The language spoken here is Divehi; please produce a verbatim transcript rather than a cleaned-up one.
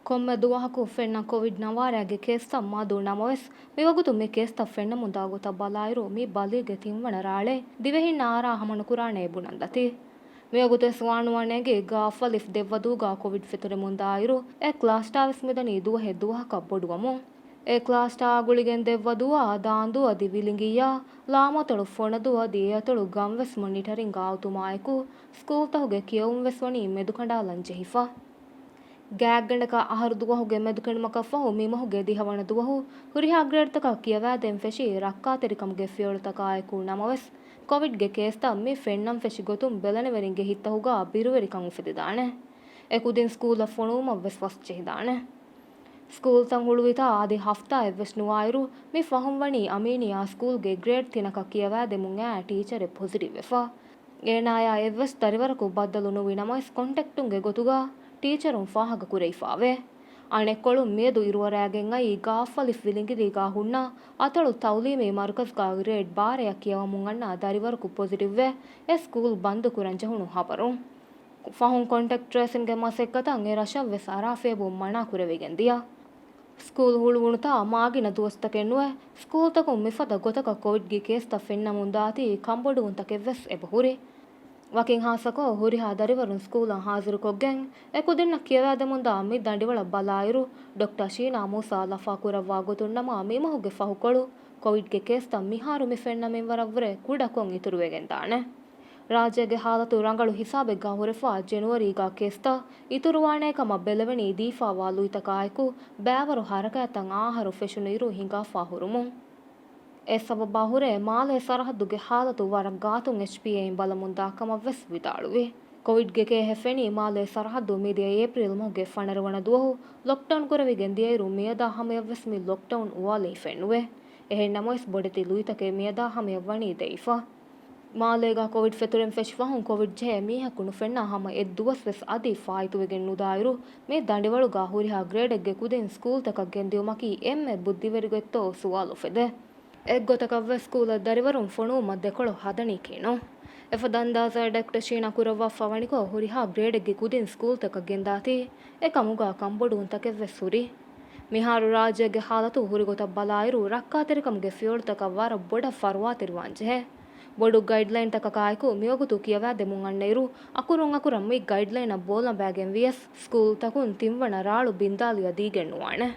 ކޮންމެ ދުވަހަކު ފެންނަ ކޮވިޑް ނަވާރައިގެ ކޭސްތައް މަދު ނަމަވެސް، މިވަގުތު މި ކޭސްތައް ފެންނަމުންދާ ގޮތަށް ބަލާއިރު، މި ބަލީގެ ތިންވަނަ ރާޅޭ ދިވެހިންނަށް އާރާ ހަމަނުކުރާނޭ ބުނަން ދަތި. މިވަގުތުވެސް ވާނުވާ ނޭނގި ގާފަލިފް ދެއްވަދޫގާ ކޮވިޑް ފެތުރެމުންދާއިރު، އެ ކްލާސްޓާވެސް މިދަނީ ދުވަހެއް ދުވަހަކަށް ބޮޑުވަމުން. އެ ކްލާސްޓާ ގުޅިގެން ދެއްވަދޫއާ ދާންދޫ އަދި ވިލިނގިއްޔާ، ލާމަތޮޅު ފޮނަދޫ އަދި އެއަތޮޅު ގަންވެސް މޮނިޓަރިންގ އައުތުމާއެކު، ސްކޫލްތަކުގެ ކިޔަވުންވެސް ވަނީ މެދުކަނޑާލަން ޖެހިފަ. ގާތްގަނޑަކަށް އަހަރު ދުވަހުގެ މެދުކެނޑުމަކަށްފަހު މި މަހުގެ ދިހަވަނަ ދުވަހު ހުރިހާ ގްރޭޑްތަކަށް ކިޔަވާދޭން ފެށީ ރައްކާތެރިކަމުގެ ފިޔަވަޅުތަކާއެކު ނަމަވެސް، ކޮވިޑްގެ ކޭސްތައް މި ފެންނަން ފެށި ގޮތުން ބެލެނިވެރިންގެ ހިތްތަކުގަ ބިރުވެރިކަން އުފެދިދާނެ. އެކުދިން ސްކޫލަށް ފޮނުވުމަށްވެސް ވަސް ޖެހިދާނެ. ސްކޫލްތައް ހުޅުވިތާ އަދި ހަފްތާއެއްވެސް ނުވާއިރު، މި ފަހުން ވަނީ އަމީނިއާ ސްކޫލްގެ ގްރޭޑް ތިނަކަށް ކިޔަވާދެމުން އައި ޓީޗަރެއް ޕޮޒިޓިވްވެފަ. އޭނާޔާ އެއްވެސް ދަރިވަރަކު ބައްދަލު ނުވި ނަމަވެސް، ކޮންޓެކްޓުންގެ ގޮތުގަ ޓީޗަރުން ފާހަގަކުރެވިފާވޭ. އަނެއްކޮޅުން މިއަދު އިރުއަރާގެން އައީ ގާފަލިފް ވިލިނގިރީގާ ހުންނަ އަތޮޅު ތައުލީމީ މަރުކަޒުގާ ގްރޭޑް ބާރައަށް ކިޔަވަމުން އަންނަ ދަރިވަރަކު ޕޮޒިޓިވްވެ، އެ ސްކޫލް ބަންދުކުރަން ޖެހުނު ހަބަރު. ފަހުން ކޮންޓެކްޓް ޓްރޭސިންގެ މަސައްކަތަށް އެ ރަށަށްވެސް އަރާފިޔަބު މަނާ ކުރެވިގެން ދިޔަ. ސްކޫލް ހުޅުވުނުތާ މާގިނަ ދުވަސްތަކެއް ނުވެ، ސްކޫލްތަކުން މިފަދަ ގޮތަކަށް ކޮވިޑްގެ ކޭސްތައް ފެންނަމުންދާތީ ކަންބޮޑުވުންތަކެއްވެސް އެބަހުރި. ވަކިން ހާއްސަކޮށް، ހުރިހާ ދަރިވަރުން ސްކޫލަށް ހާޒިރުކޮށްގެން، އެކުދިންނަށް ކިޔަވާދެމުންދާ މި ދަނޑިވަޅަށް ބަލާއިރު، ޑޮކްޓަރ ޝީނާ މޫސާ ލަފާކުރައްވާ ގޮތުން ނަމަ، މިމަހުގެ ފަހުކޮޅު ކޮވިޑްގެ ކޭސްތައް މިހާރު މި ފެންނަ މިންވަރަށްވުރެ ކުޑަކޮށް އިތުރުވެގެންދާނެ. ރާއްޖޭގެ ހާލަތު ރަނގަޅު ހިސާބެއްގާ ހުރެފާ ޖެނުއަރީގާ ކޭސްތައް އިތުރުވާނޭ ކަމަށް ބެލެވެނީ ދީފާވާ ލުއިތަކާއެކު، ބައިވަރު ހަރަކާތްތައް އާހަރު ފެށުނު އިރު ހިނގާފާ ހުރުމުން. އެ ސަބަބާ ހުރެ މާލޭ ސަރަހައްދުގެ ހާލަތު ވަރަށް ގާތުން އެޗްޕީއޭއިން ބަލަމުންދާ ކަމަށްވެސް ވިދާޅުވި. ކޮވިޑްގެ ކޭހެއް ފެނީ މާލޭ ސަރަހައްދު މިދިޔަ އޭޕްރީލް މަހުގެ ފަނަރަ ވަނަ ދުވަހު ލޮކްޑައުން ކުރެވިގެން ދިޔައިރު، މިއަދާ ހަމަޔަށްވެސް މި ލޮކްޑައުން އުވާލީ ފެންނުވޭ. އެހެން ނަމަވެސް، ބޮޑެތި ލުއިތަކެއް މިއަދާ ހަމަޔަށް ވަނީ ދެވިފަ. މާލޭގަ ކޮވިޑް ފެތުރެން ފެށި ފަހުން ކޮވިޑް ޖެހޭ މީހަކު ނުފެންނަ ހަމަ އެއްދުވަސްވެސް އަދި ފާއިތުވެގެން ނުދާއިރު، މި ދަނޑިވަޅުގަ ހުރިހާ ގްރޭޑެއްގެ ކުދިން ސްކޫލްތަކަށް ގެންދިއުމަކީ އެންމެ ބުއްދިވެރި ގޮތްތޯ ސުވާލު އުފެދޭ. އެއްގޮތަކަށްވެސް ސްކޫލަށް ދަރިވަރުން ފޮނުވުމަށް ދެކޮޅު ހަދަނީކީ ނޫން. އެފަދަ އަންދާޒާއެއް ޑޮކްޓަރ ޝީނާ ކުރައްވާފަ ވަނިކޮށް، ހުރިހާ ގްރޭޑެއްގެ ކުދިން ސްކޫލްތަކަށް ގެންދާތީ، އެކަމުގަ ކަންބޮޑުވުންތަކެއްވެސް ހުރި. މިހާރު ރާއްޖޭގެ ހާލަތު ހުރިގޮތަށް ބަލާއިރު، ރައްކާތެރިކަމުގެ ފިޔަވަޅުތަކަށް ވަރަށް ބޮޑަށް ފަރުވާތެރިވާން ޖެހޭ. ބޮޑު ގައިޑްލައިންތަކަކާއެކު މިވަގުތު ކިޔަވާދެމުން އަންނައިރު، އަކުރުން އަކުރަށް މި ގައިޑްލައިނަށް ބޯލަނބައިގެން ވިޔަސް، ސްކޫލްތަކުން ތިންވަނަ ރާޅު ބިންދާލިއަށް ދީގެން ނުވާނެ.